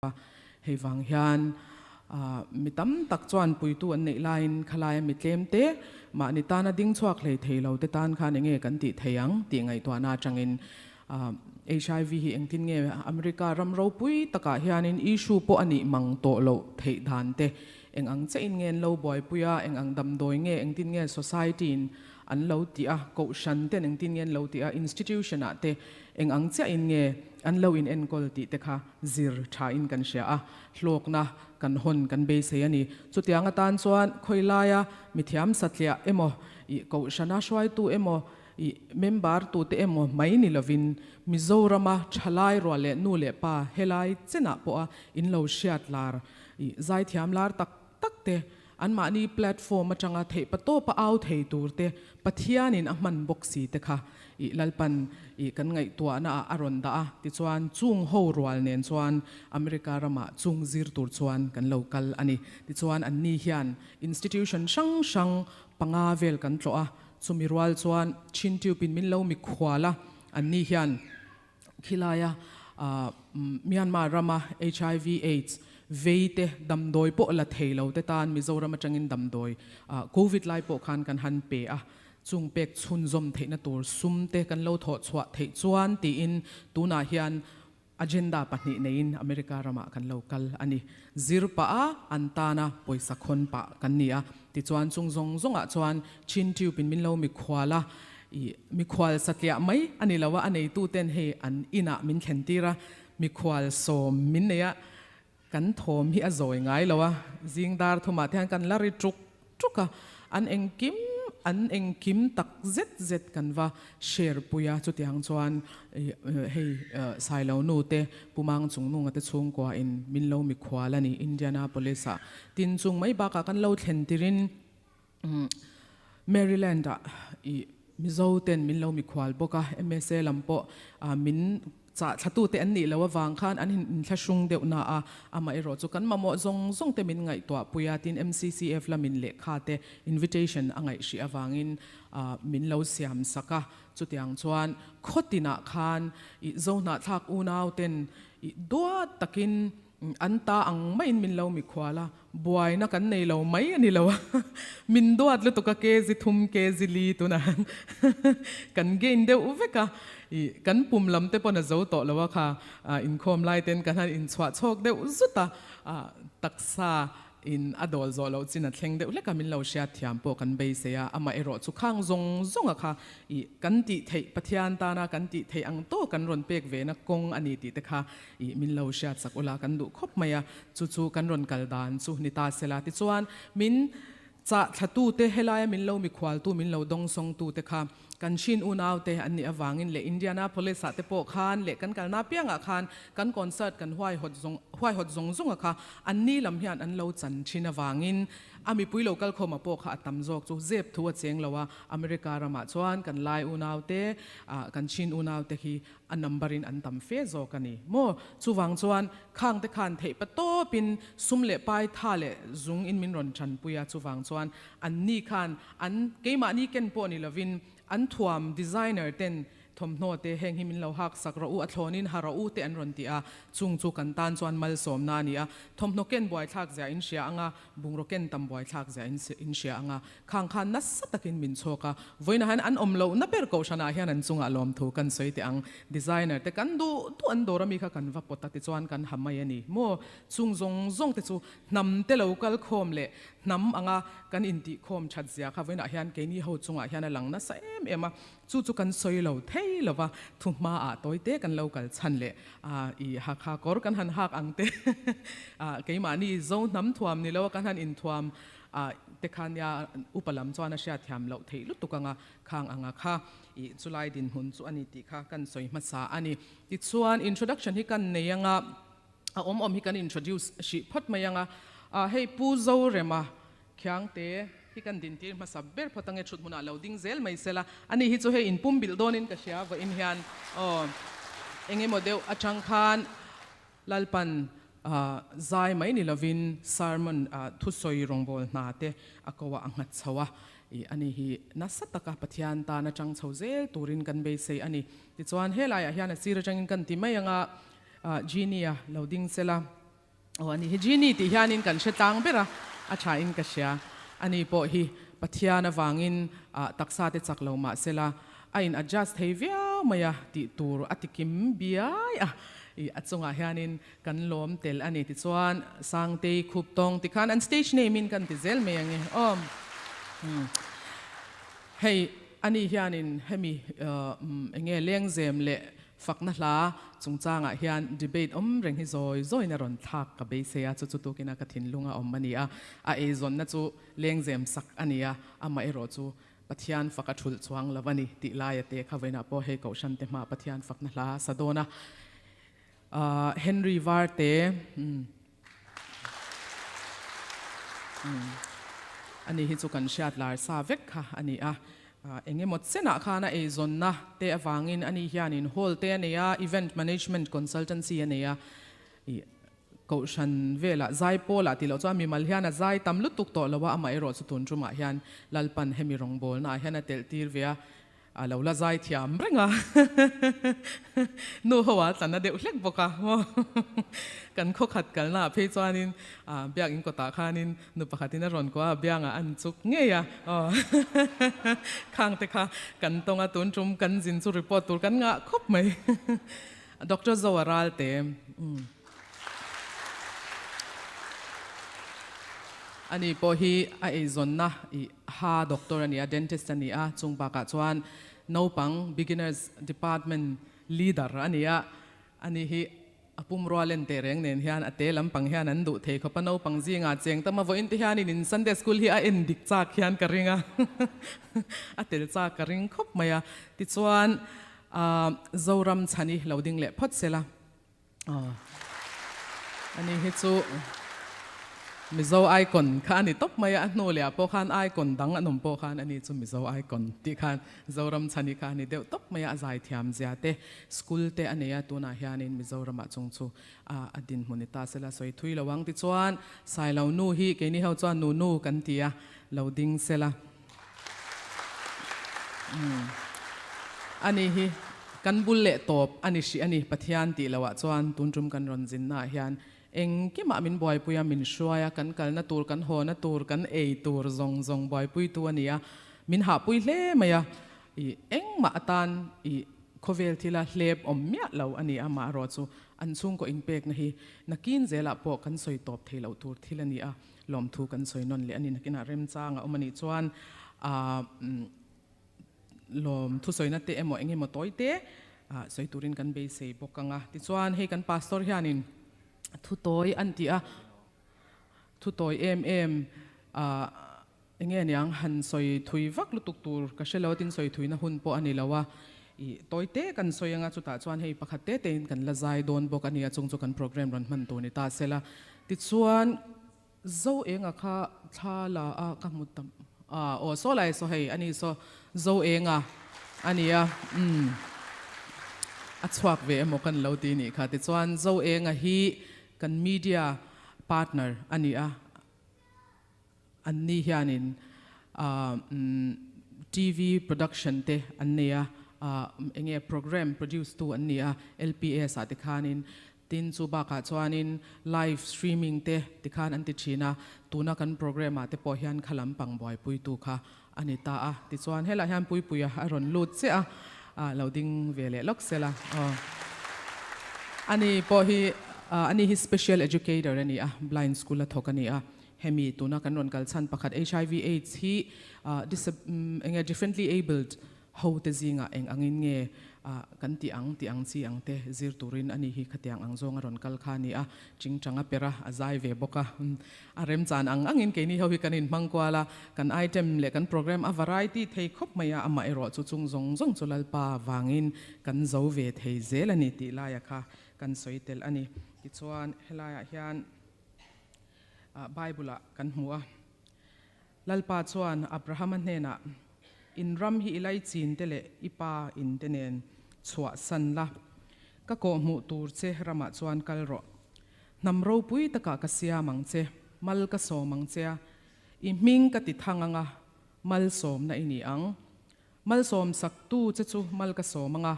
A, hei vang hian mi tam tak chuan puitu an neih laiin khalaia mi tlem te mahni tana ding chhuak hlei thei lo te tan khan enge kan tih thei ang tih ngaihtuahna atangin HIV hi engtin nge America ram ropui takah hianin issue pawh a nih mang tawh loh theih dan te eng ang che in nge an lo buaipui a, eng ang damdawi nge engtin nge society in an lo tih a, kohhran ten engtin nge an lo tih a, institution ah te eng ang chiah in nge an lo in enkawl tih te kha zir tha in kan hria a, hlawkna kan hawn kan beisei a ni. Chutiang atan chuan khawi laia mithiam satliah emaw, ih kohhrana hruaitu emaw, ih member tute emaw mai ni lovin Mizorama thalai rual leh nu leh pa helai chenah pawha in lo hriat lar ih zaithiam lar tak tak te, anmahni platform atanga theihpatawpa au thei tur te Pathianin a hman bawk si te kha ih Lalpan ih kan ngaihtuahna ah a rawn dah a, tichuan chung ho rual nen chuan America ramah chung zir tur chuan kan lo kal a ni. Tichuan anni hian institution hrang hrang panga vel kan tlawh a, chumi rual chuan Chin Tube in min lo mikhual a, anni hian Khilaia Myanmar rama hiv aids vei te damdawi pawh la thei lo te tan Mizoram atangin damdawi Covid lai pawh khan kan han pe a, chung pek chhunzawm theihna tur sum te kan lo thawh chhuah theih chuan tiin tunah hian agenda pahnih neiin America ramah kan lo kal a ni. Zir pah a an tana pawisa khawn pah kan ni a, tichuan chung zawng zawngah chuan Chin Tube in min lo mikhual a, Ih, mikhual satliah mai a ni lo a, a neituten hei an inah min thlen tir a, mikhual sawm min nei a, kan thawm hi a zawi ngai lo a, zing dar thumah te hian kan la ri tuk tuk a, an engkim, an engkim tak zet zet kan va share pui a, chutiang chuan ih hei Sailo nu te Pumang Chungnunga te chhungkua in min lo mikhual a ni Indianapolis ah, tin chung mai bakah kan lo thlen tirin Maryland ah i Mizo ten min lo mikhual bawk a, MSA lam pawh min chah thla te an nih loh avang khan an inthlahrung deuh na a, amaherawh chu kan mamawh zawng zawng te min ngaihtuah pui a, tin MCCF lamin lehkha te invitation a ngaih hrih avangin min lo siam sak a, chutiang chuan khaw tinah khan i Zohnahthlak unau ten i duat takin An ta ang maiin min lo mikhual a, buaina kan nei lo mai a ni lo a, min duat lutuk a kg thum kg li tunah kan gain deuh vek a, ih kan pum lam te pawn a zo tawh lo a kha, inkhawm lai ten kan han inchhuah chhawk deuh zut a, taksa In a dawl zawh loh chin a thleng deuh hlek a, min lo hriat thiam pawh kan beisei a, amah erawh chu khang zawng zawng a kha ih kan tih theih Pathian tana kan tih theih ang tawk kan rawn pek ve na kawng a ni tih te kha ih min lo hriat sak ula kan duh khawp mai a, chu chu kan rawn kal dan chu ni ta sela tichuan min chah thla tu te helaia min lo mikhual tu min lo dawngsawng tu te kha Kan hrin unaute an nih avangin leh Indianapolis ah te pawh khan leh kan kalna apiangah khan kan concert kan huaihawt zawng huaihawt zawng zawnga kha an ni lam hian an lo chan thin avangin a mipui lo kal khawma pawh kha a tam zawk chu zep thu a cheng lo a, America ramah chuan kan lai unaute ah kan hrin unaute hi a number in an tam fe zawk a ni maw? Chuvang chuan khang te khan theih pa tawpin sum leh pai tha leh zung in min rawn tanpui a, chuvang chuan an ni khan An keimahni ken pawh ni lovin an thuam designer ten thawmhnaw te heng hi min lo hak sak rawh u, a thlawnin ha rawh u te an rawn ti a, chung chu kan tan chuan malsawmna a ni a. Thawmhnaw ken buaithlak zia in hria ang a, bungraw ken tam buaithlak zia in hria ang a, khang khan nasa takin min chhawk a. Vawiinah hian an awm lohna ber kohhranah hian an chungah lawmthu kan sawi teh ang. Designer te kan duh duh an dawr ami kha kan va pawt a tichuan kan ha mai a ni maw? Chung zawng zawng te chu hnam te lo kal khawm leh Hnam anga kan intihkhawm that zia kha vawiinah hian keini ho chungah hian a lang nasa em em a, chu chu kan sawi lo thei lo va, thu hmaah tawite kan lo kal chhan leh a, i Hakha kawr kan han hak ang te, a keimahni Zo hnam thuam ni lo a kan han inthuam a te kha nia upa lam chuan a hriatthiam loh theih lutuk anga khang anga kha i chulai dinhmun chu a ni tih kha kan sawi hmasa a ni. Tichuan introduction hi kan nei anga. A awm awm hi kan introduce hrih phawt mai ang a, ah hei Pu Zorema Khiangte hi kan dintir hmasa ber phawt ange thut hmunah lo ding zel mai sela, ani hi chu hei inpum bilh dawnin ka hria vawiin hian aw eng emaw deuh atang khan Lalpan ah zai mai ni lovin sermon ah thusawi rawngbâwl hna te a ko ah a nghat chho a, ih ani hi nasa taka Pathian tan atang chho zel turin kan beisei a ni. Tichuan helaiah hian a sir atangin kan ti mai ang a, Genie-a lo ding sela. Aw ani hi Genie tih hianin kan hre tlang ber a, a tha in ka hria. Ani pawh hi Pathian avangin taksa te chak lo mah sela a in adjust thei viau mai a tih tur a ti kim biai a, ih a chungah hianin kan lawm tel a ni. Tichuan Sangtei khup tawng tikhan an stage name in kan ti zel mai ange aw. Hei ani hianin hemi enge lengzem leh Fakna hla chungchangah hian debate awm reng hi zawi zawiin a rawn thlak ka beisei a, chu chu tukina ka thinlunga awm a ni a, a eizawnna chu lengzem sak a ni a, amah erawh chu Pathian fak a thulh chuang lo a ni tih laia te kha vawiinah pawh hei Kohhran te hmaah Pathian fakna hla sa dawn a. Henry Varte Ani hi chu kan hriat lar sa vek kha a ni a, eng emaw chenah khan a eizawnna te avangin ani hianin hall te a nei a, event management consultancy a nei a, ih kohhran velah zai pawlah tih loh chuan mimal hian a zai tam lutuk tawh lo a, amaherawh chu tun tumah hian Lalpan hemi rawngbawlnaah hian a telh tir ve a, A lo la zai thiam reng a, nu ho a tla na deuh hlek bawk a maw. Kan khawkhat kalna ah phei chuanin biakin kawtah khanin nu pakhatin a rawn kuah a, biangah an chuk ngei a aw. Khang te kha kan tawng a, tun tum kan zin chu report tur kan ngah khawp mai. Doctor Zoa Ralte. Ani pawh hi a eizawnna i ha doctor a ni a, dentist a ni a, chung bakah chuan naupang beginners department leader a ni a, ani hi a pumrua len teh reng nen hian a te lampang hian an duh thei khawp a, naupang zingah cheng tam a vawiin te hianin in Sunday school hi a en dik chak hian ka ring a, a tel chak ka ring khawp mai a, tichuan Zoram chhan i lo ding leh phawt sela. Ani hi chu Mizo icon kha a ni tawp mai a, a hnu leh ah pawh khan icon dang an awm pawh khan ani chu Mizo icon tih khan Zoram chhani kha a ni deuh tawp mai a, a zaithiam zia te school te a nei a, tunah hianin Mizoramah chung chu a dinhmun ni ta sela sawi thui lo ang tichuan Sailo nu hi keini ho chuan nu nu kan ti a, lo ding sela. Ani hi kan bul leh tawp a ni hrih a ni. Pathian tih loh ah chuan tun tum kan rawn zinna ah hian engkimah min buaipui a, min hruai a, kan kalna tur, kan hawna tur, kan ei tur zawng zawng buaipuitu a ni a, min hahpui hle mai a, ih engmah atan ih khawvel thila hlep awm miah lo a ni a, amaherawh chu an chhungkaw inpekna hi nakin zelah pawh kan sawi tawp thei loh tur thil a ni a. Lawmthu kan sawi nawn leh a ni. Nakinah remchang a awm a nih chuan lawmthu sawina te emaw eng emaw tawi te sawi turin kan beisei bawk ang a. Tichuan hei kan pastor hianin thu tawi an ti a, thu tawi em em eng nge niang han sawi thui vak lutuk tur ka hre lo a, tin sawi thuina hun pawh a ni lo a. Ih tawi te kan sawi ang a, chutah chuan hei pakhat te tein kan la zai dawn bawk a ni a, chung chu kan program rawn hman tur ni ta sela. Tichuan Zo enga kha thla la a ka hmu tam a aw saw lai saw hei ani saw Zo enga a ni a umm a chhuak ve emaw kan lo ti nih kha tichuan Zo enga hi kan media partner a ni a an ni hianin umm TV production te an nei a enge program produce tu an ni a LPS ah te khanin Tin, chu bakah chuanin live streaming te tikhan an ti thin a, tuna kan program ah te pawh hian kha lampang buaipuitu kha a ni ta a. Tichuan helaiah hian Puipuia a rawn lut chiah a, lo ding ve leh lawk sela aw. Ani pawh hi ani hi special educator a ni a, blind school a thawk a ni a. Hemi tuna kan rawn kal chhan pakhat HIV AIDS hi enge differently abled Ho te zingah eng angin nge kan tih ang tih ang chi ang te zir turin ani hi khatiang ang zawng a rawn kal kha a ni a, chingchang a per a, a zai ve bawk a. A remchan ang angin keini ho hi kan inhmang kual a, kan item leh kan program a variety thei khawp mai a, amah erawh chu chung zawng zawng chu Lalpa vangin kan zo ve thei zel a ni tih laia kha kan sawi tel a ni. Tichuan helaiah hian Bible-ah kan hmu a. Lalpa chuan Abrahama hnenah, In ram hi i laichin te leh i pa in te nen chhuah san la, ka kawhhmuh tur che ramah chuan kal rawh. Hnam ropui takah ka siam ang che, mal ka sawm ang che a, i hming ka ti thang ang a, malsawmna i ni ang. Malsawm sak tu che chu mal ka sawm ang a,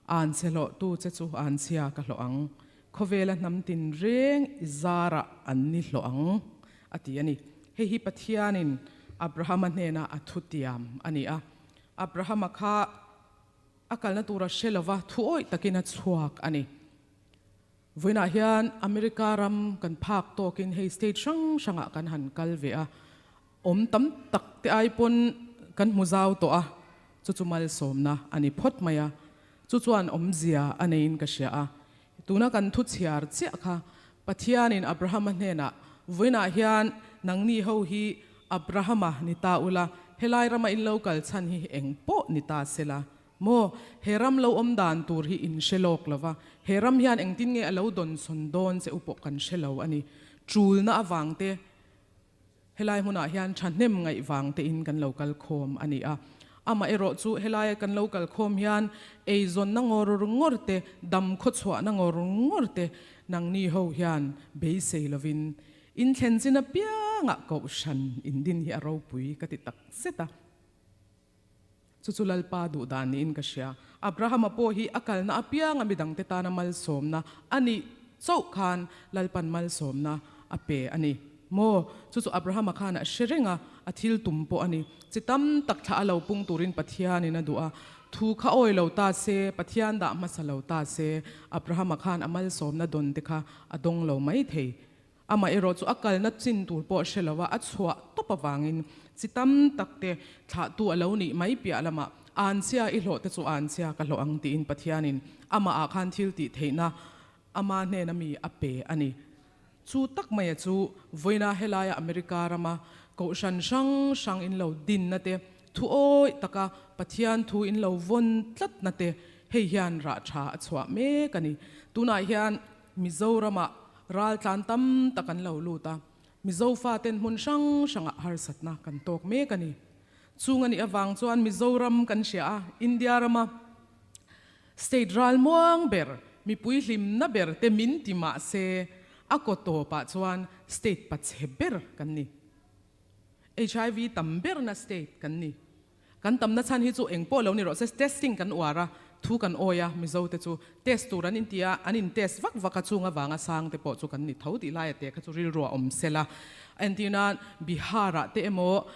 an chhe hlawh tu che chu an chhia ka hlawh ang. Khawvela hnam tinreng i zarah an ni hlawh ang, a ti a ni. Hei hi Pathianin Abrahama hnena a thutiam a ni a. Abrahama kha a kalna tura hre lova thuawih takin a chhuak a ni. Vawiinah hian America ram kan phak tawkin hei state hrang hrangah kan han kal ve a, awm tam tak te ai pawn kan hmu zau tawh a, chu chu malsawmna a ni phawt mai a, chu chuan awmzia a neiin ka hria a. Tuna kan thu chhiar chiah kha Pathianin Abrahama hnenah, Vawiinah hian nangni ho hi Abrahama ni ta ula, helai rama in lo kal chhan hi eng pawh ni ta sela, Maw, he ram lo awm dan tur hi in hre lawk lo va, he ram hian engtin nge a lo dawn sawn dawn che u pawh kan hre lo a ni. Ṭulna avang te, helai hmunah hian ṭhahnem ngaih vang tein kan lo kal khawm a ni a. Amaherawh chu helaia kan lo kal khawm hian eizawnna ngawr ngawr te, dam khawchhuahna ngawr ngawr te nangni ho hian beisei lovin in thlen chin apiangah kohhran indin hi a ropui ka ti tak zet a. Chu chu Lalpa duh dan niin ka hria. Abrahama pawh hi a kalna apianga midangte tana malsawmna a nih chauh khan Lalpan malsawmna a pe a ni maw? Chu chu Abrahama khan a hre reng a, a thil tum pawh a ni. Chi tam tak thlah a lo pung turin Pathianin a duh a, thu kha awi lo ta se, Pathian dah hmasa lo ta se, Abrahama khan a malsawmna dawn te kha a dawng lo mai thei. Amah erawh chu a kalna chin tur pawh hre lo a, a chhuah tawp avangin chi tam tak te thlahtu a lo nih mai piah lamah Anchhia i hlawh te chu anchhia ka hlawh ang tiin Pathianin amahah khan thil tih theihna ama hnena mi a pe a ni. Chu tak maia chu vawiina helaia America rama kohhran hrang hrang in lo dinna te, thu awih taka Pathian thu in lo vawn tlatna te hei hian rah tha a chhuah mek a ni. Tunah hian Mizoramah raltlan tam tak an lo lut a, Mizo faten hmun hrang hrangah harsatna kan tawk mek a ni. Chung a nih avang chuan Mizoram kan hria a, India rama state ral muang ber, mipui hlimna ber te min ti mah se, a kaw tawpah chuan state pachhe ber kan ni. HIV tam berna state kan ni. Kan tamna chhan hi chu eng pawh lo ni rawh se, testing kan uar a, thu kan awi a, Mizo te chu test tur an inti a, an in test vak vak a, chung avanga sang te pawh chu kan ni tho tih laia te kha chu rilru a awm sel a. Entirnan Bihar ah te emaw,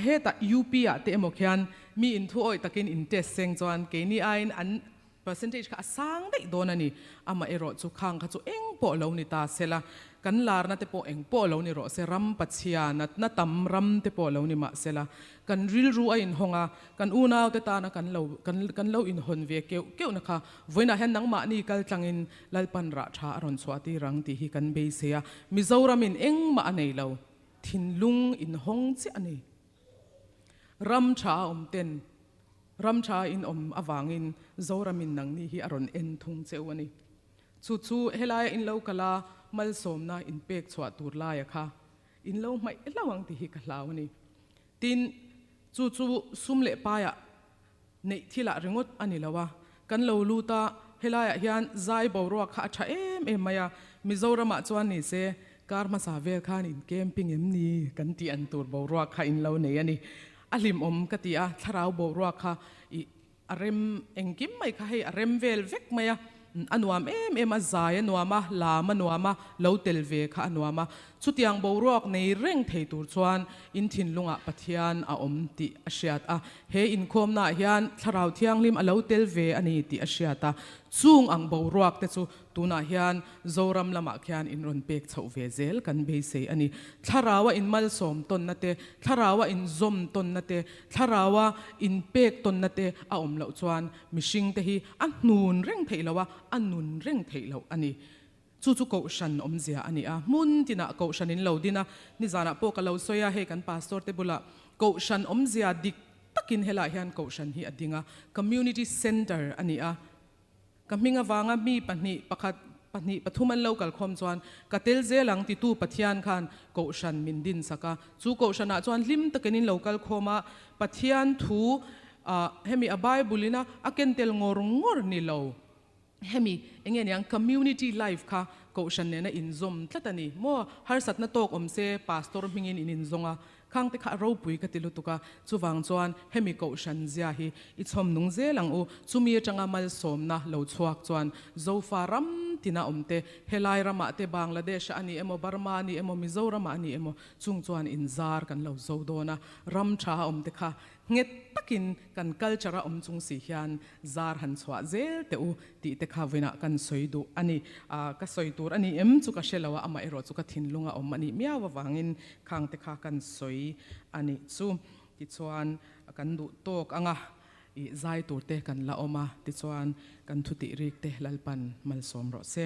hetah UP ah te emaw khian mi in thu awih takin in test seng chuan keini aiin an Percentage kha a sang daih dawn a ni. Amaherawh chu khang kha chu eng pawh lo ni ta se la, kan larna te pawh eng pawh lo ni rawh se, ram pachhia, natna tam ram te pawh lo ni mah se la, kan rilru a inhawng a, kan unau te tana kan lo kan kan lo inhawn ve keuh keuhna kha vawiinah hian nangmahni kal tlangin Lalpan rah tha a rawn chhuah tir ang tih hi kan beisei a. Mizoramin engmah a nei lo, thinlung inhawng chiah a ni. Ram tha a awm ten Ram tha in awm avangin Zoramin nangni hi a rawn en thung che u a ni. Chu chu helaia in lo kal a, malsawmna in pek chhuah tur laia kha in lo hmaih hlauh ang tih hi ka hlau a ni. Tin, chu chu sum leh paiah neih thilah ringawt a ni lo a, kan lo lut a, helaiah hian zai boruak kha a tha em em mai a, Mizoramah chuan ni se kar hmasa vel khan in camping em ni kan tih an tur boruak kha in lo nei a ni. A hlimawm ka ti a, thlarau boruak kha ih a rem engkim mai kha hei a rem vel vek mai a, a nuam em em a, zai a nuam a, lam a nuam a, lo tel ve kha a nuam a. Chutiang boruak nei reng thei tur chuan in thinlungah Pathian a awm tih a hriat a, he inkhawmnaah hian thlarau thianghlim a lo tel ve a ni tih a hriat a, chung ang boruak te chu Tunah hian Zoram lamah khian in rawn pek chhoh ve zel kan beisei a ni. Thlaraua in malsawm tawnna te, thlaraua in zawm tawnna te, thlaraua in pek tawnna te a awm loh chuan mihring te hi a hnun reng theih loh a, a nun reng theih loh a ni. Chu chu Kohhran awmzia a ni a, hmun tinah Kohhran in lo din a, nizanah pawh ka lo sawi a, hei kan Pastor te bulah Kohhran awmzia dik takin helaiah hian Kohhran hi a ding a, Community Centre a ni a, Ka hming avanga mi pahnih, pakhat, pahnih, pathum an lo kalkhawm chuan ka tel zel ang titu Pathian khan Kohhran min din sak a. Chu Kohhranah chuan hlim takin in lo kalkhawm a, Pathian thu ah hemi a Bible in a a ken tel ngawr ngawr ni lo. Hemi eng nge niang community life kha Kohhran nena inzawm tlat a ni maw? Harsatna tawk awm se Pastor hmingin in inzawng a, Khangte kha a ropui ka ti lutuk a, chuvang chuan hemi kohhran zia hi i chhawm nung zel ang u. Chumi atanga malsawmna lo chhuak chuan Zofa ram tina awm te, helai ramah te Bangladesh-ah a ni emaw, Burma a ni emaw, Mizoramah a ni emaw, chung chuan inzar kan lo zo dawn a, ram tha a awm te kha nghet takin kan culture a awm chung si hian zar han chhuah zel teh u tih te kha vawiinah kan sawi duh a ni. Ka sawi tur a ni em chu ka hre lo a, amaherawh chu ka thinlung a awm a nih miau avangin khang te kha kan sawi a nih chu. Tichuan kan duh tawk ang a, i zai tur te kan la awm a, tichuan kan thutih rik te Lalpan malsawm rawh se.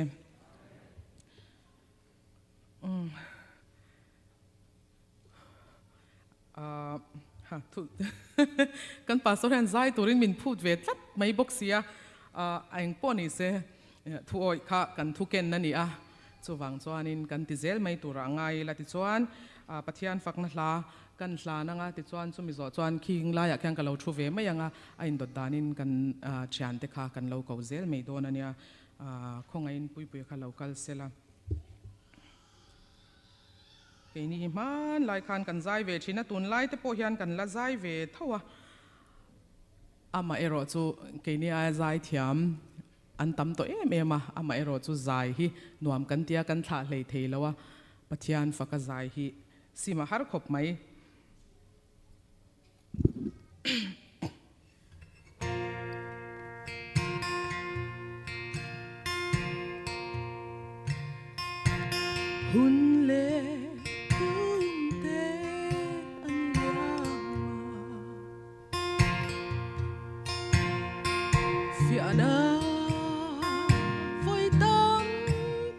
Ha thu kan pastor hian zai turin min phut ve tlat mai bawk sia, a eng pawh ni se thu awih kha kan thu ken a ni a, chuvang chuanin kan ti zel mai turah a ngai ila tichuan Pathian fakna hla kan hlan anga tichuan chumi zawh chuan khing laiah khian ka lo thu ve mai anga a indawt danin kan thiante kha kan lo ko zel mai dawn a nia, khawngaihin Puipuia kha lo kal sela. Keini hi hmanlai khan kan zai ve thin a, tunlai te pawh hian kan la zai ve tho a. Amaherawh chu keini aia zai thiam an tam tawh em em a, amaherawh chu zai hi nuam kan tia kan thlah hlei thei lo a, Pathian faka zai hi sim a har khawp mai. Hun leh kum te an liam a, fiahna vawi tam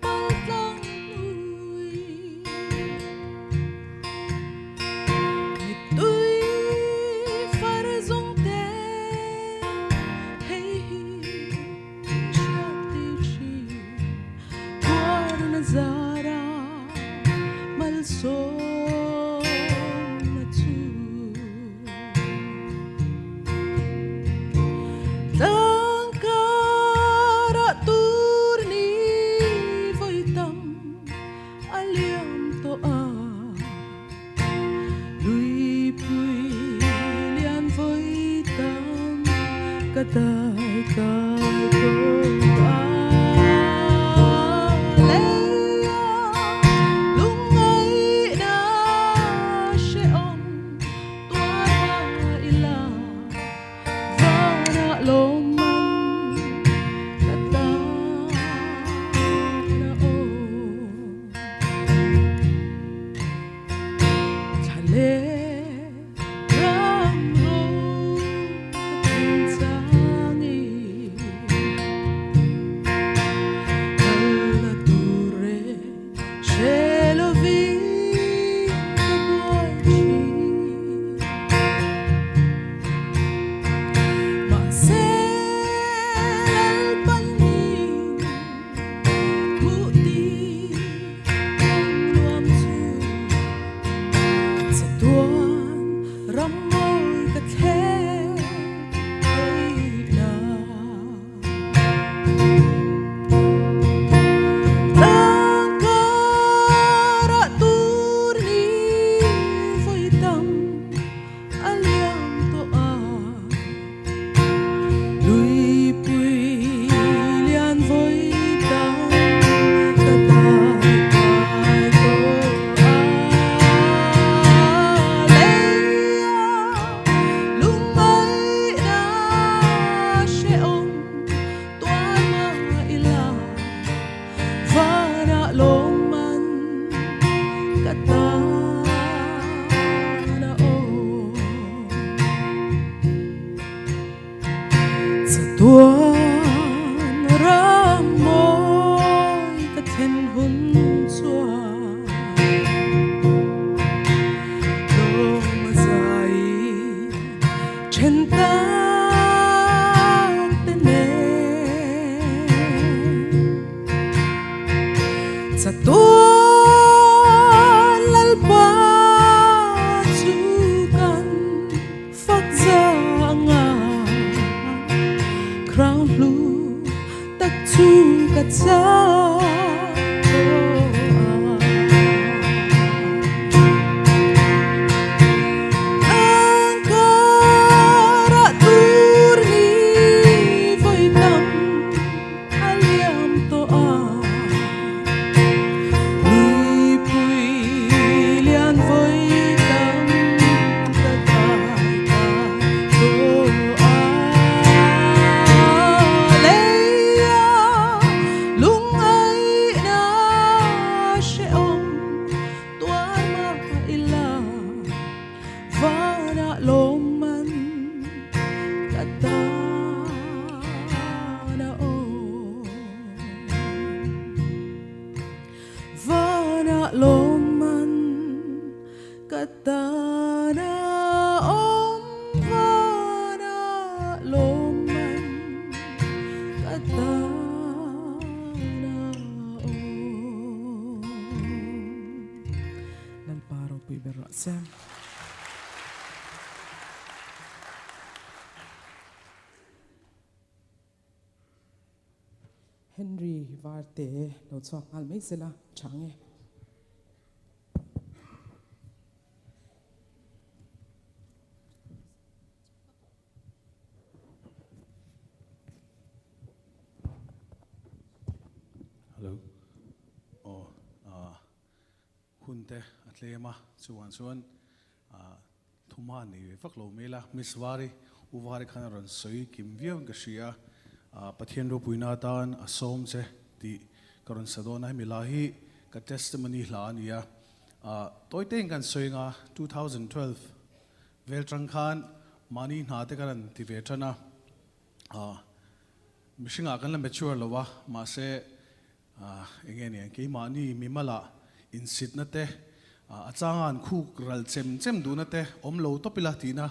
pal tlang hnui. Mittui far zawng te hei hi min hriat tir thin Tuarna zara malsawmna chu Tlangkara tur ni vawi tam a liam tawh a, Luipui lian vawi tam ka dai kai tawh a. Leia lungngaihna hrehawm tuar hma ila vanah lawmman ka tan a awm. Thla leh ram ro ka thlen chang i kal la tur e hre lovin ka buai thin. Mahse Lalpanin hmuh tir kawng nuam chu chatuan ram mawi ka thleng theih na. Tlangkarah tur ni vawi tam a liam tawh a, Luipui lian vawi tam ka dai kai tawh a. Leia lungngaihna hrehawm tuar mah ila vanah lawmman ka tan a awm. Chatuan ram mawi ka thlen hun chuan lawm a zai then tak te nen. Chatuan Lalpa chu kan fak zang a, Crown hlu tak chu ka chak tawh a. Angkara tur ni vawi tam a liam tawh a. lawmman ka tana awm vana lawmman ka tana awm. Lalpa ropui ber rawh se. Henry Varte lo chhuak nghal mai sela tha nge. Hello. Aw, ah, hun te a tlem a, chuan chuan ah, Thuma nei ve vak lo mai la, Miss Vari, U Vari khan a rawn sawi kim viau in ka hria a, Pathian ropuina atan a sawm che tih ka rawn sa dawn a, hemi la hi ka testimony hla a ni a, tawi tein kan sawi anga 2012 vel tang khan mahni hna te ka rawn ti ve tan a, mihringah kan la mature lo a, mahse Eng nge nia, keimahni mimalah insitna te, a changa an khuk ral chem chem duhna te awm lo tawp ila tihna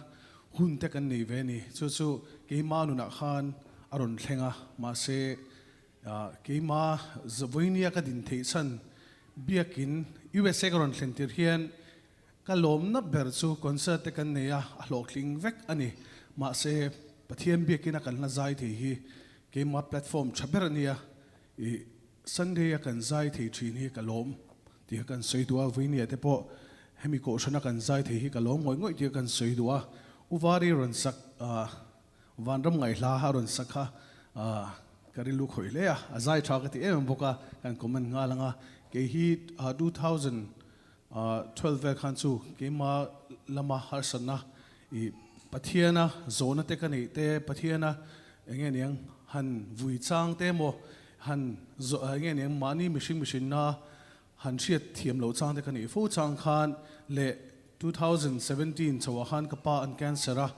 hun te kan nei ve a ni. Chu chu keimah nunah khan a rawn thleng a, mahse keimah vawinia ka din theih chhan biakin USA ka rawn thlen tir hian ka lawmna ber chu concert te kan nei a, a hlawhtling vek a ni. Mahse Pathian biakina kan hla zai thei hi keimah platform tha ber a nia. I Sunday a kan zai thei thin hi ka lawm tih kha kan sawi duh a, Vuinia te pawh hemi kohhrana kan zai thei hi ka lawm ngawih ngawih tih kha kan sawi duh a, U Vari rawn sak Vanram ngaihhla a rawn sak kha ka rilru khawih hle a, a zai tha ka ti em em bawk a, kan comment nghal ang a, kei hi 2012 vel khan chu keima lama harsatna I Pathiana zawhna te ka neih te, Pathiana eng nge niang han vui chang te emaw, han eng nge niang mahni mihring mihrinna han hriat thiam loh chang te ka neih fo chang khan leh 2017 chhoah khan ka pa an cancer a,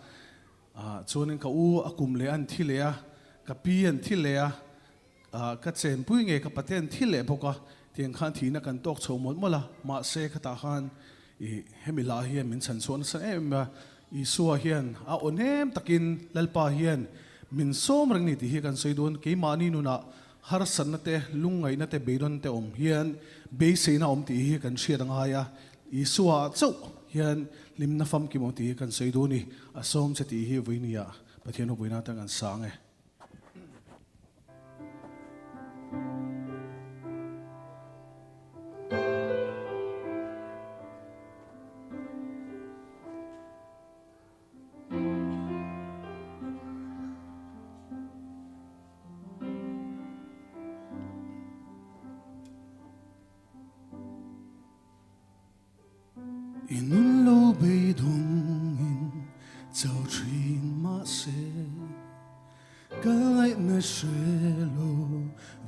chuanin ka u a kum leh an thi leh a, ka pi an thi leh a, ka chenpui nge ka pate an thi leh bawk a, tiang khan thihna kan tawk chho mawlh mawlh a, mahse khatah khan i hemi lah hian min chhan chhuah nasa em em a, Isua hian a aw hnem takin Lalpa hian min sawm reng ni tih hi kan sawi dawn, keimahni nunah harsatna te, lungngaihna te, beidawn te awm hian beiseina awm tih hi kan hriat a ngai a, Isua ah chauh hian hlimna famkim awm tih hi kan sawi dawn i, a sawm che tih hi vawinia Pathian hupuina atan kan sang e. I nun lo beidawngin chau thin mahse ka ngaihna hre lo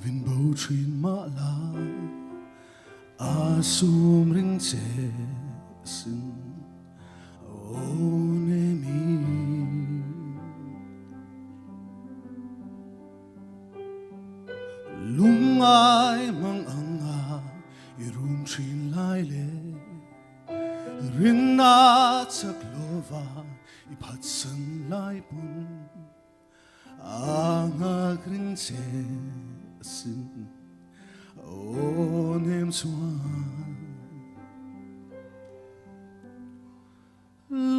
vin bo thin mah la a sum ring che sin aw nemi. Lungngai mang anga i rum thin lai le rinna chak lova i phatsan lai pun a ngak ring che sin aw nem chuan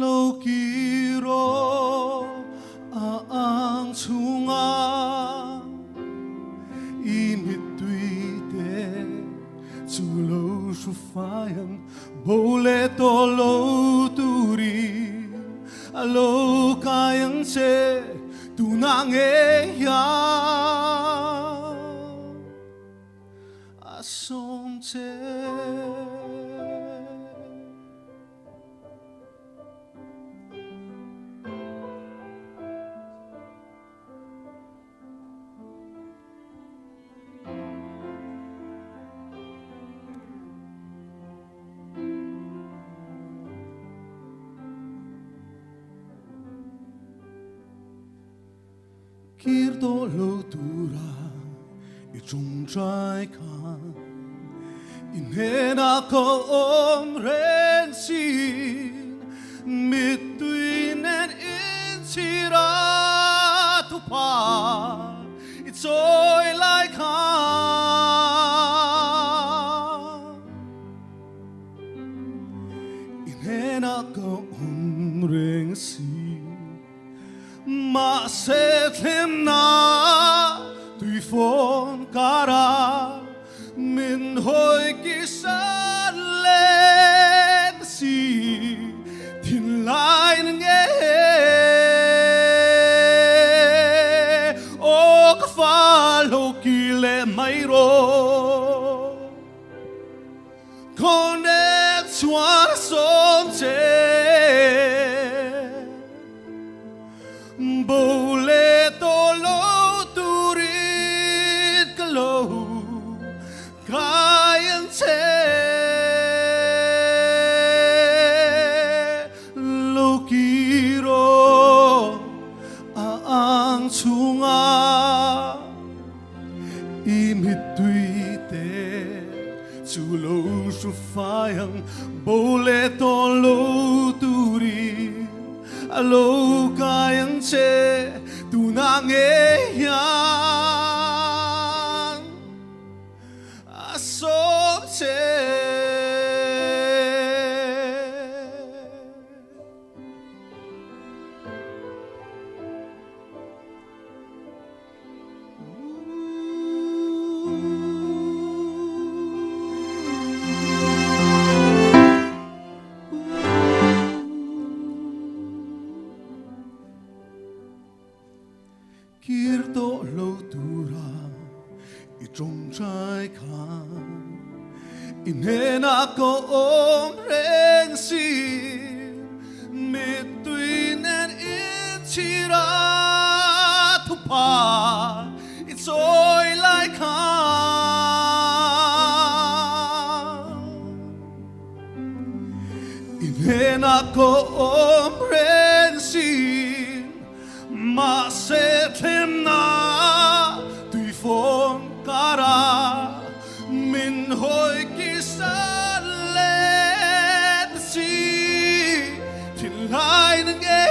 Lo kir aw a ang chhunga i mittui te chu lo hru fai ang bo leh tawh lo turin a lo kai ang che tunah ngei hian a sawm che. Kir tawh lo tura i tawngtai khan. I hnenah ka awm reng sin, mittui nen inchhir a thupa i chawi lai kha. I hnenah ka awm reng sin. Mahse thlemna tuifawn kara min hawi kisan let si thinlai na nge aw ka fa lo ki leh mai rawh. Khawnek chuan a sawm che. Bo leh tawh lo turin ka lo kai ang che. Lo kir aw a ang chhungah. I mittui te chu lo hru fai ang bo leh tawh lo turin a lo kai ang che tunah ngei hian a sawm che. Kir tawh lo tura i tawngtai khan i hnenah ka awm reng si. Mittui nen inchhir a thupa i chawi lai khan i hnenah ka awm reng si. Mahse thlemna tuifawn kara min hawi kisan let si thinlai na nge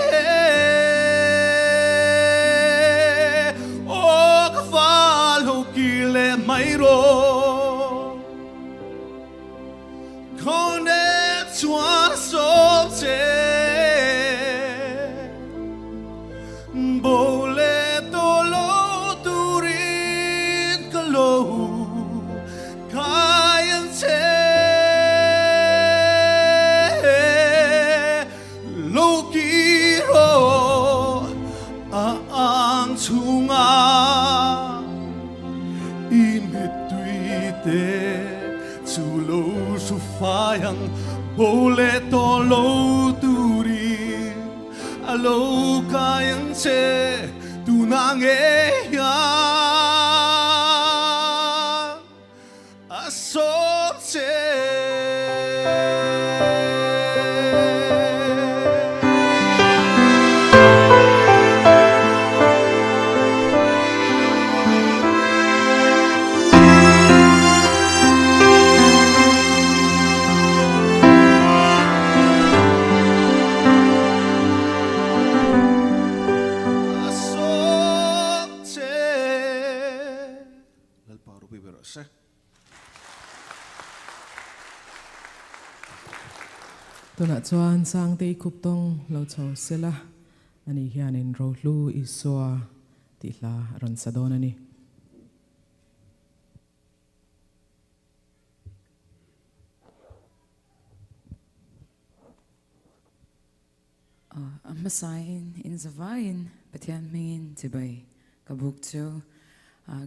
aw ka fal ho kir leh mai rawh. Khawnek chuan a sawm che. Bo leh tawh lo turin ka lo kai ang che. Lo kir aw a ang chhungah. I mittui te chu lo hru fai ang bo leh tawh lo turin a lo kai ang che tunah ngei hian a sawm che. A sawm che. Lalpa ropui ber rawh se. Tunah chuan Sangtei Khuptawng lo chho sela, ani hianin Rohlu Isua tih hla a rawn sa dawn a ni. A hmasain in zavaiin Pathian hmingin chibai ka buk chu.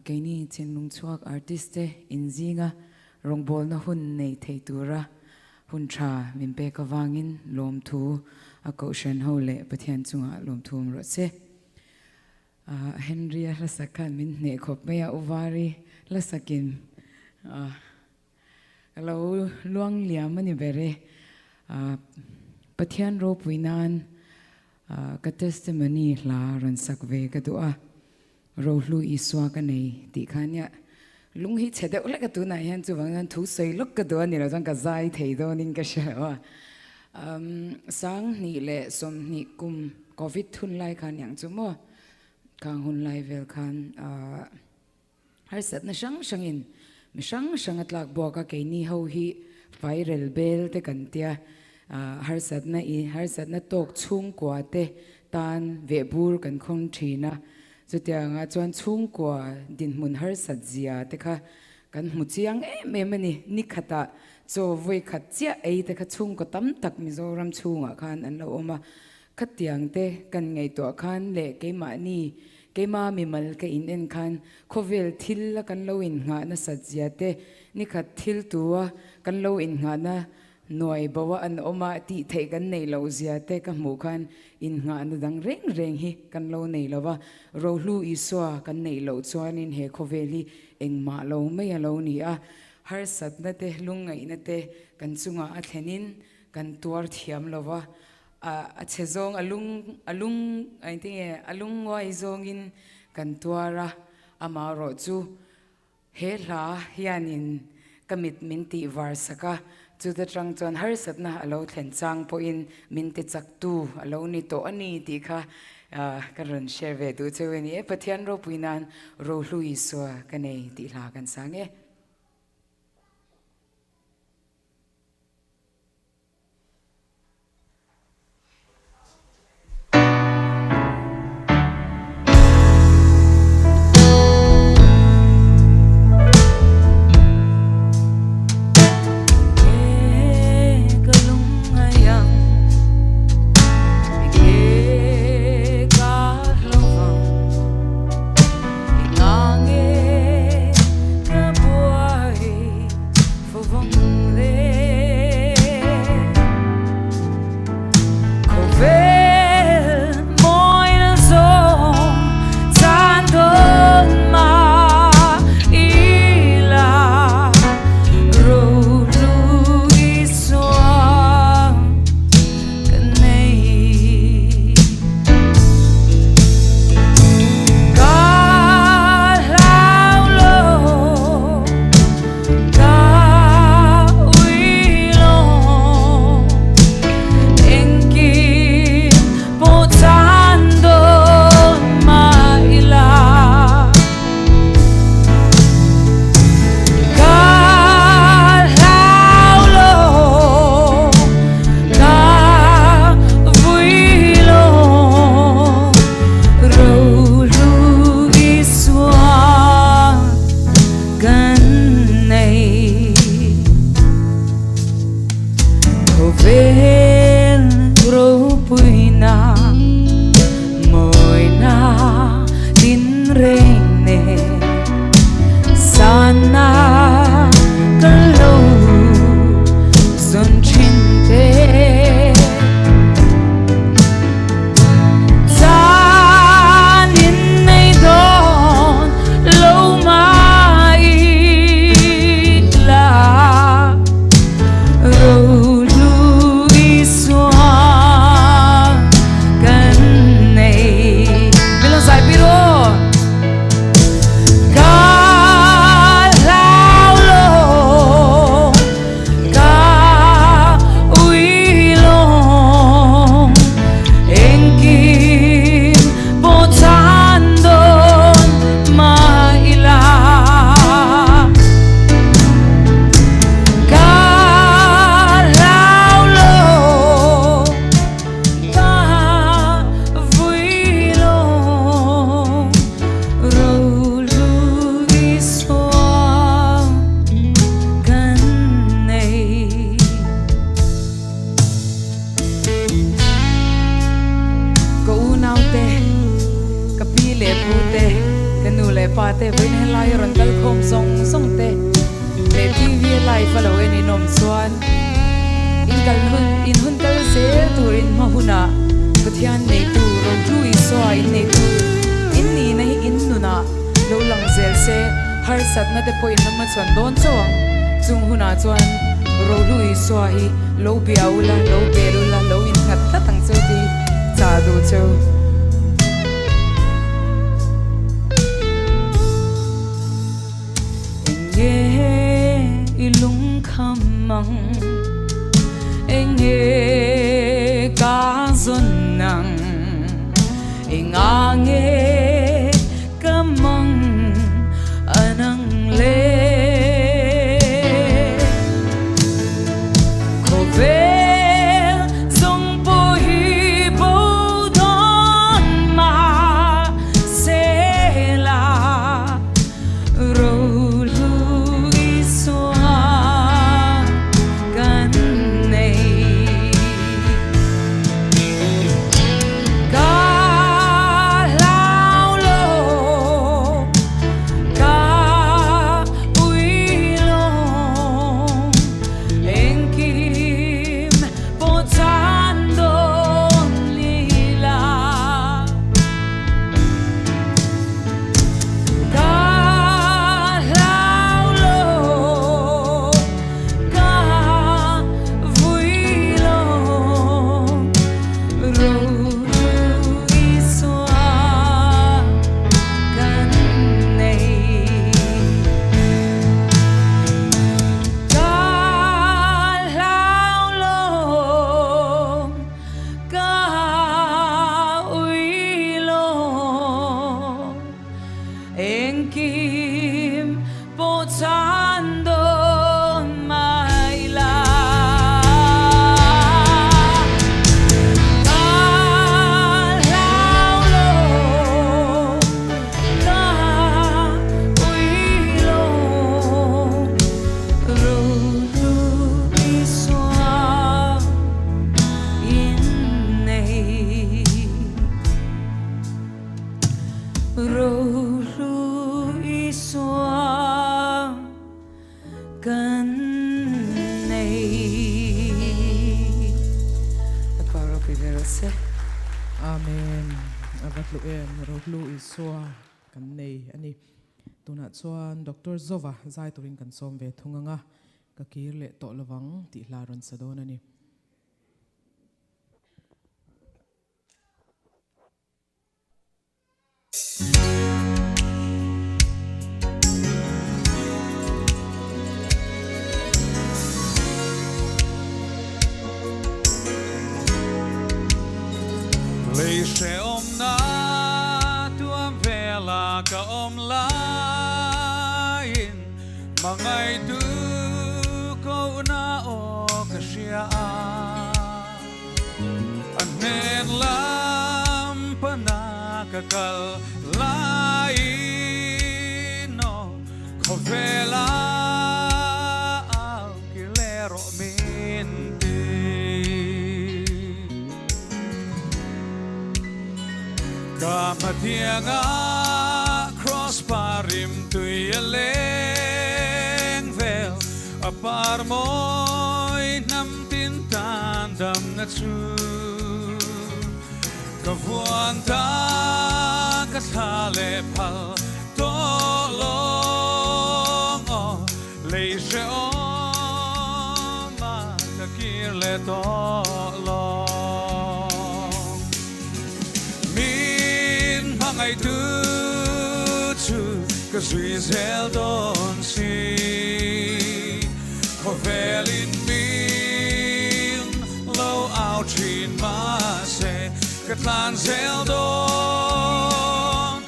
Keini thinlung chhuak artist te in zinga rawngbawlna hun nei thei tura hun tha min pek avangin lawmthu a kohhran ho leh Pathian chungah lawmthu awm rawh se. Henry-a hlasak khan min hneh khawp mai a, Uvari hlasakin Ka lo luang liam a ni ber e. Pathian ropui nan ka testimony hla rawn sak ve ka duh a, Rohlu Isua ka nei tih kha nia. Lung hi chhe deuh hlek a tunah hian chuvang chuan thu sawi lawk ka duh a ni lo chuan ka zai thei dawnin ka hre lo a. Sanghnih leh sawmhnih kum Covid hun lai khan yang chu maw khang hun lai vel khan harsatna hrang hrangin mi hrang hrang a tlak buak a keini ho hi viral bel te kan tia harsatna i harsatna tawk chhungkua te tan vehbur kan khawng thin a chutiangah chuan chhungkua dinhmun harsat zia te kha Kan hmu chiang em em a ni. Ni khatah chaw vawi khat chiah ei te kha chhungkaw tam tak Mizoram chhungah khan an lo awm a. Khatiang te kan ngaihtuah khan leh keimahni, keima mimal ka in en khan khawvel thil a kan lo innghah nasat zia te, ni khat thil tua kan lo innghahna Nuai bo a an awm a, tih theih kan neih loh zia te ka hmuh khan innghahna dang reng reng hi kan lo nei lo va, Rohlu Isua kan neih loh chuanin he khawvel hi engmah lo mai a lo ni a, harsatna te lungngaihna te kan chungah a thlenin kan tuar thiam lo va, a chhe zawng a lung a lung engtinge a lungnguai zawngin kan tuar a, amaherawh chu He hla hianin ka mit min tih var sak a, chuta tang chuan harsatna a lo thlen chang pawhin min ti chaktu a lo ni tawh a ni tih kha ka rawn share ve duh cheu a ni e. Pathian ropui nan Rohlu Isua ka nei tih hla kan sang e. Ka unaute, ka pi leh pu te, ka nu leh pa te vawiin helai a rawn kal khawm zawng zawng te leh TV a live a lo en in awm chuan in kal hun in hun kal zel tur in hma hunah Pathian neitu Rohlu Isua in neitu in nihna hi in nunah lo lang zel se harsatna te pawh in la hmachhawn dawn chauh ang. Chung hunah chuan Rohlu Isua hi lo bia ula, lo bel ula, lo innghat tlat ang cheu tih chah duh cheu. mang Enge ka zawn ang Engange ka mang anang le Khawvel zawng pawh hi bo dawn mah se la Rohlu Isua kan nei. Ka hlau lo, ka ui lo, engkim pawh chan dawn lila. Ka hlau lo, ka vui lo, Rohlu Isua kan nei. Ka hlau lo, ka ui lo, engkim pawh chan dawn mai la. Ka hlau lo, ka ui lo, Rohlu Isua in nei. Rohlu Isua kan nei. Lalpa ropui ve rawh se. Amen. A va tlu em, Rohlu Isua kan nei a ni. Tunah chuan Doctor Zova zai turin kan sawm ve thung ang a, ka kir leh tawh lovang tih hla rawn sa dawn a ni. Lei hrehawmna tuam vela ka awm laiin hmangaihtu kohna aw ka hria a. A hnen lam pana ka kal laiin aw khawvela au kir leh rawh min ti. Ka hmathianga cross parim tui a leng vel a par mawi hnam tin tan damna chu. Ka vuan ta ka thla leh phal tawh lawng aw lei hrehawm a ka kir leh tawh lawng. Min hmangaihtu chu ka zui zel dawn si. Khawvelin min lo au thin mahse ka tlan zel dawn.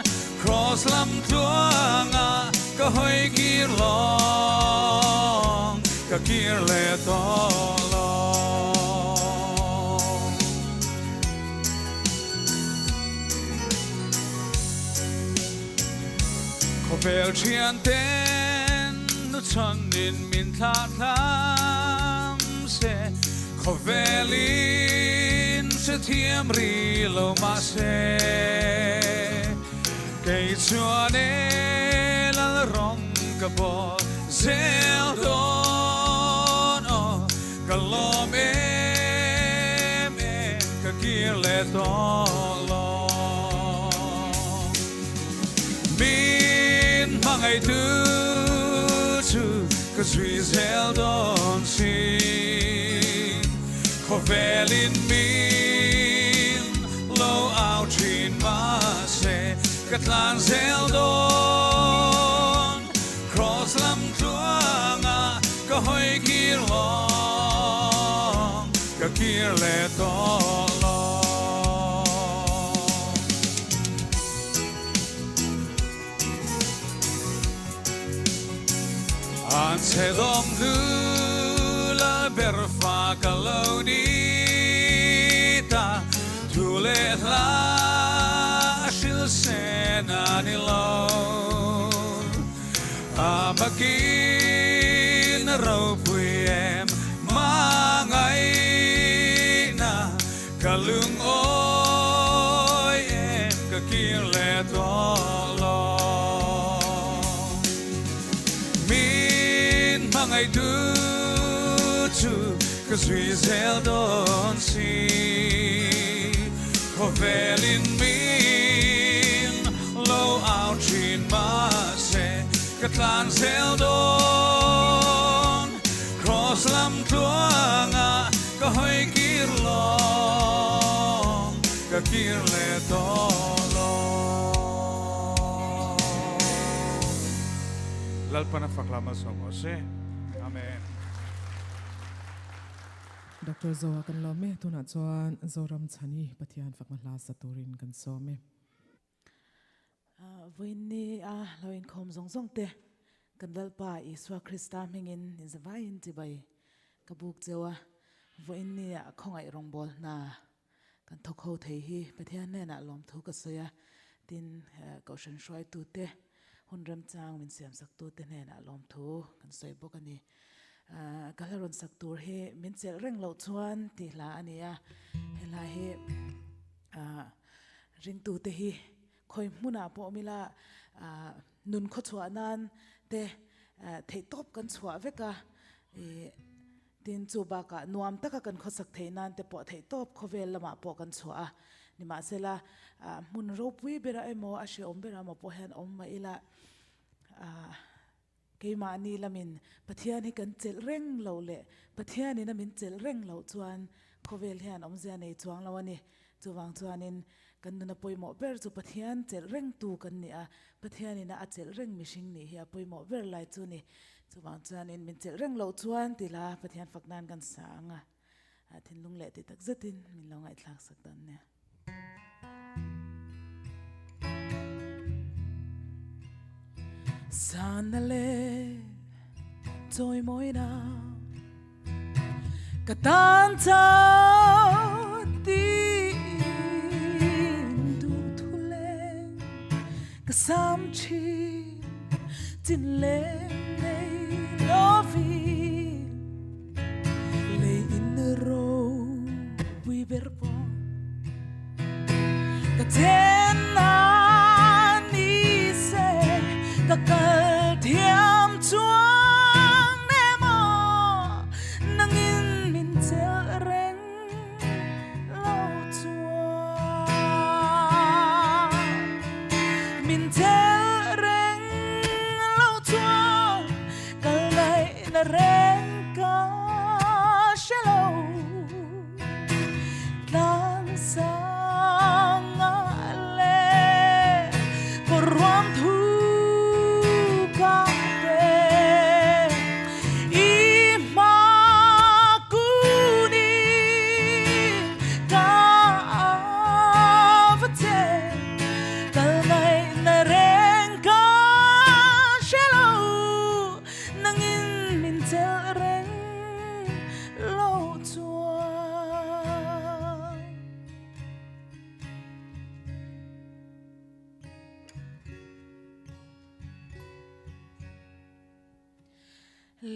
Cross lam tluanga ka hawi kir lawng, ka kir leh tawh lawng. Khawvel thian ten nu chhanin min thlah thlam se, khawvelin hrethiam ri lo mahse, kei chuan e lal rawng ka bawl zel dawn aw, ka lawm em em ka kir leh tawh lawng. Min hmangaihtu chu ka zui zel dawn si, khawvelin min lo au thin mahse ka tlan zel dawn. Cross lam tluanga ka hawi kir lawng. kir leh tawh lo. An chhe dawng hnu la ber fa ka lo ni ta, thu leh hla a hril sen a ni lo. A bakin a ropui em hmangaihna ka lungawi em ka kir leh tawh lo. Min hmangaihtu chu ka zui zel dawn si. Khawvelin min lo au thin mahse ka tlan zel dawn. Cross lam tluangah ka hawi kir lawng, ka kir leh tawh lo. Lalpana fak lam a sawm aw se. Amen. Doctor Zoa kan lawm e, tunah chuan Zoram Chhani Pathian fakna hla sa turin kan sawm e. Vawiinni a lo inkhawm zawng zawng te kan Lalpa Isua Krista hmingin inzavaiin chibai ka buk cheu a, vawiinni ah khawngaih rawngbâwl hna kan thawk ho thei hi Pathian hnenah lawmthu ka sawi a, tin Kohhran hruaitute hun remchang min siamsaktute hnenah lawmthu kan sawi bawk a ni. Ka hla rawn sak tur hi min chelh reng loh chuan tih hla a ni a, he hla hi ringtute hi khawi hmunah pawh awm ila nun khawchhuah nan te theihtawp kan chhuah vek a, tin chu bakah nuam taka kan khawsak theih nan te pawh theihtawp khawvel lamah pawh kan chhuah a, nimahsela hmun ropui bera emaw a hrehawm bera emaw pawh hian awm mah ila. Keimahni lamin Pathian hi kan chelh reng loh leh Pathianin a min chelh reng loh chuan khawvel hian awmzia nei chuang lo a ni. Chuvang chuanin kan nuna pawimawh ber chu Pathian chelh rengtu kan ni a, Pathianin a a chelh reng mihring nih hi a pawimawh ber lai chu ni. Chuvang chuanin min chelh reng loh chuan tila Pathian fak nan kan sa ang a, thinlung leh ti tak zetin min lo ngaihthlak sak dan nia. Sana le chawi mawina ka tan chau tiin duh thu le ka sam thin chin le nei lovin lei in ropui ber pawh ka then a ni se ka kal thiam chuang nem aw nangin min chelh reng lo chuan min chelh reng lo chuan kal ngaihna reng ka hre lo. Tlang sang ah le ka ruam thu ka te i hma kun in ka va che kal ngaihna reng ka hre lo nangin min chelh reng lo chuan.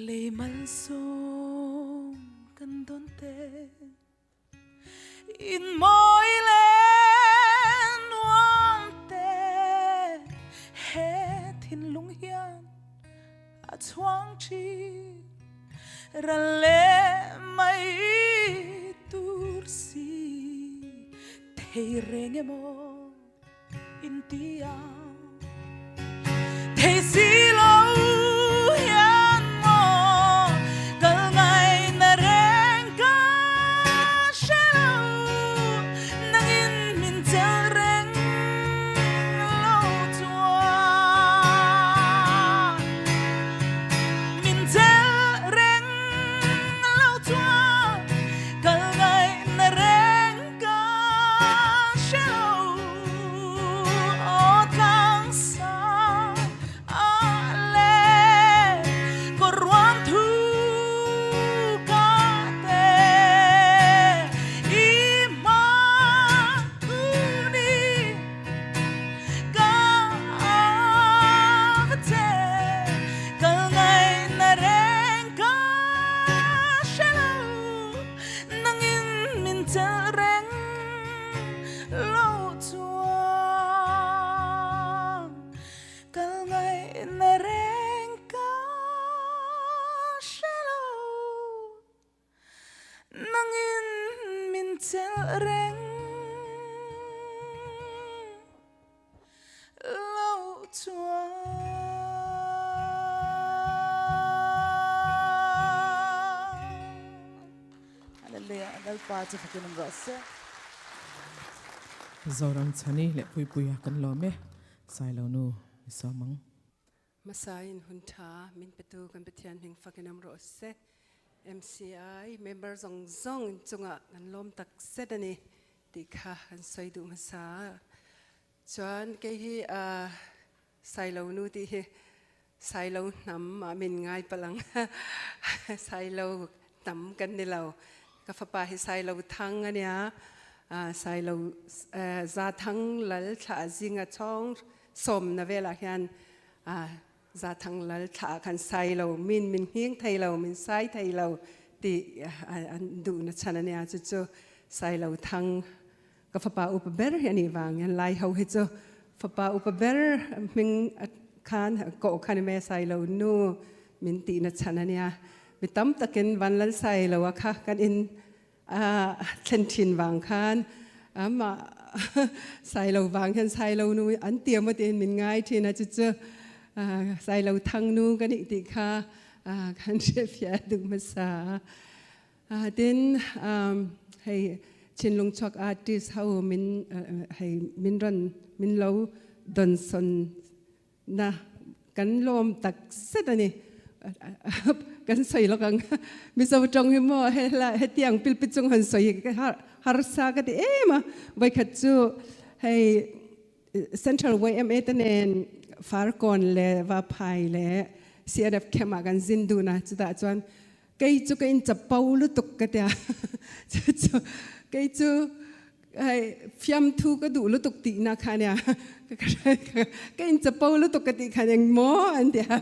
Lei malsawm kan dawn te in mawi leh nuam te he thinlung hian a chhuang thin ral leh mai tur si thei reng emaw intia thei si lo hian maw kal ngaihna reng ka hre lo nangin min chelh reng lo chuan min chelh reng lo chuan kal ngaihna. chelh reng lo chuan kal ngaihna reng ka hre lo. Nangin min chelh reng lo chuan. Hallelujah Lalpa chu fakin awm rawh se. Zoram chhani leh Puipuia kan lawm e, Sailo nu i sawm ang. Hmasain hun tha min petu kan Pathian hming fakin awm rawh se. MCI member zawng zawng chungah kan lawm tak zet a ni tih kha kan sawi duh hmasa. Chuan kei hi Sailo nu tih hi Sailo hnam ah min ngai palh ang. Sailo hnam kan ni lo. Ka fapa hi Sailo thang a nia. Sailo Zathang Lal thlah zinga chawng Sawmna velah hian Zathang Lal thlah ah khan sai lo, min min nghing thei lo, min sai thei lo tih an duhna chhan a nia. Chu chu Sailo Thang ka fapa upa ber hi a nih vang hian Lai ho hi chu fapa upa ber hming khan kawh khan i mai a, Sailo nu min tihna chhan a nia. Mi tam takin Vanlal Sailo a kha kan in A thlen thin vang khan amah Sailo vang hian Sailo nu an ti emaw tiin min ngai thin a, chu chu Sailo thang nu ka nih tih kha kan hriatfiah duh hmasa a. Tin, hei Chinlung chhuak artist ho min hei min rawn min lo dawnsawn Na kan lawm tak zet a ni. Kan sawi lawk ang. Mizo tawng hi maw hela hetiang pilpi chung han sawi hi harsa ka ti em a. Vawikhat chu hei Central YMA te nen Farkawn leh Vaphai leh CNF camp ah kan zin dun a, chutah chuan kei chu ka inchapo lutuk ka tia. Chu chu kei chu Hei fiamthu ka duh lutuk tihna kha nia ka inchapo lutuk ka tih khan engmaw an ti a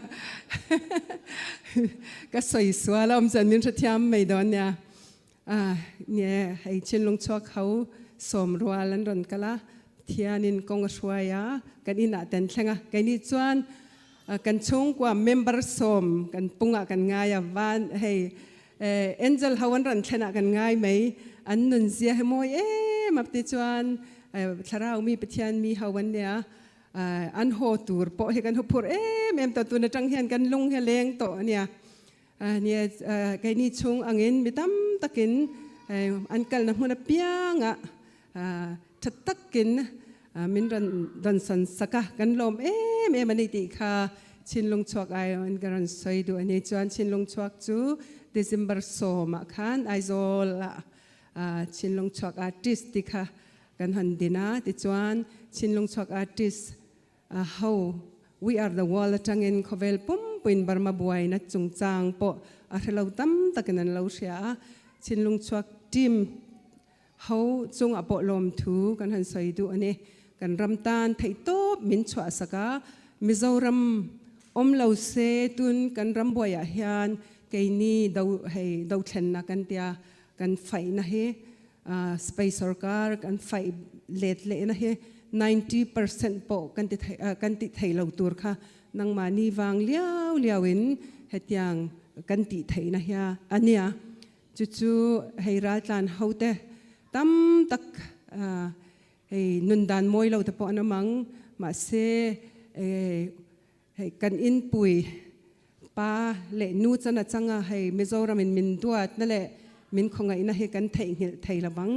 ka sawi sual a awm chuan min hrethiam mai dawn nia nge hei thinlung chhuak ho sawm rual an rawn kal a Pathianin kawng a hruai a kan inah te an thleng a keini chuan kan chhungkua member sawm kan pungah kan ngai a van hei Angel ho an rawn thlenah kan ngai mai, an nunzia hi mawi em a tichuan thlarau mi Pathian mi ho an nia, an haw tur pawh hi kan hu phur em em tawh, tun atang hian kan lung hi a leng tawh a nia. Nia keini chhung angin mi tam takin an kalna hmun apiangah tha takin min rawn rawn sak a, kan lawm em em a ni tih kha Chinlung chhuak aiawhin ka rawn sawi duh a ni. Chuan Chinlung chhuak chu December sawmah khan Aizawlah Chinlung chhuak artist tih kha kan hawn din a, tichuan Chinlung chhuak artist ho We are the world atangin khawvel pumpuiin Burma buaina chungchang pawh a hrelo tam takin an lo hria a, Chinlung chhuak team Ho chungah pawh lawmthu kan han sawi duh a ni. Kan ram tan theihtawp min chhuahsak a, Mizoram awm lo se tun kan ram buaiah hian keini do hei dothlenna kan tia kan faihna hi Spain sorkar kan faih let lehna hi 90% pawh kan ti thei kan tih thei lo tur kha nangmahni vang liau liauin hetiang kan tih theihna hia a nia. Chu chu hei raltlan hote tam tak hei nun dan mawi lo te pawh an awm ang, mahse hei kan inpui pa leh nu chan atanga hei Mizoram in min duatna leh min khawngaihna hi kan theihnghilh thei lo vang.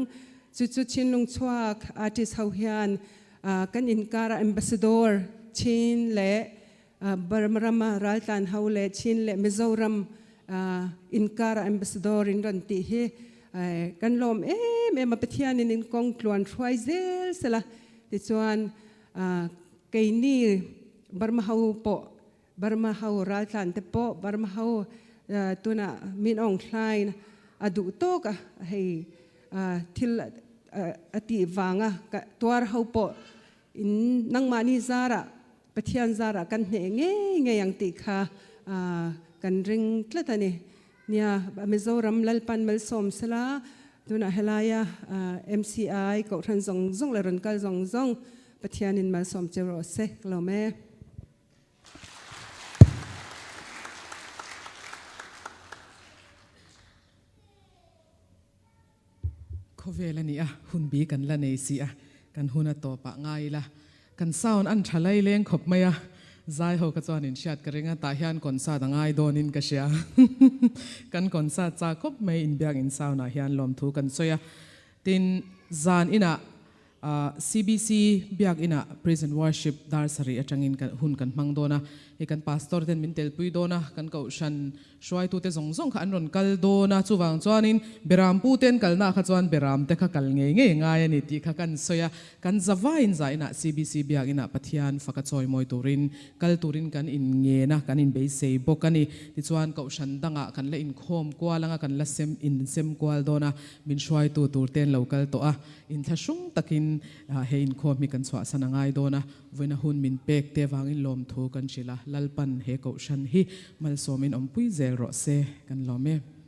Chu chu Chinlung chhuak artist ho hian kan inkara ambassador Chin leh Burma rama raltlan ho leh Chin leh Mizoram inkara ambassador in rawn tih hi kan lawm em em a, Pathianin in kawng tluan hruai zel sela tichuan keini Burma ho pawh Burma ho raltlan te pawh Burma ho tunah min awng hlain a duh tawk a hei thil a tih vanga tuar ho pawh in nangmahni zarah Pathian zarah kan hneh ngei ngei ang tih kha kan ring tlat a ni. Nia, Mizoram Lalpan malsawm sela, Tunah helaia MCI Kohhran zawng zawng leh rawn kal zawng zawng Pathianin malsawm che rawh se ka lawm e. Khawvel a ni a, hun bi kan la nei si a, kan hun a tawp ah ngai ila, kan sound an tha lai leng khawp mai a, zai ho kha chuan in hriat ka ring a, tah hian concert a ngai dawn in ka hria, kan concert chak khawp mai inbiak in sound ah hian lawmthu kan sawi a, tin zan inah CBC Biakinah Praise and Worship dar sarih atangin hun kan hmang dawn a, hei kan Pastor ten min telpui dawn a, kan Kohhran hruaitute zawng zawng kha an rawn kal dawn a, chuvang chuanin Beram pu ten kalnaah kha chuan Beram te kha kal ngei ngei ngai a ni tih kha kan sawi a, kan zavain zainah CBC Biakinah Pathian faka chawimawi turin kal turin kan inngen a, kan inbeisei bawk a ni. Tichuan Kohhran dangah kan la inkhawm kual anga kan la sem insem kual dawn a, min hruaitu tur ten lo kal tawh a. Inthlahrung takin he inkhawm hi kan chhuahsan a ngai dawn a, vawiina hun min pek te vangin lawmthu kan hrilh a, Lalpan he Kohhran hi malsawmin awmpui zel rawh se, kan lawm e.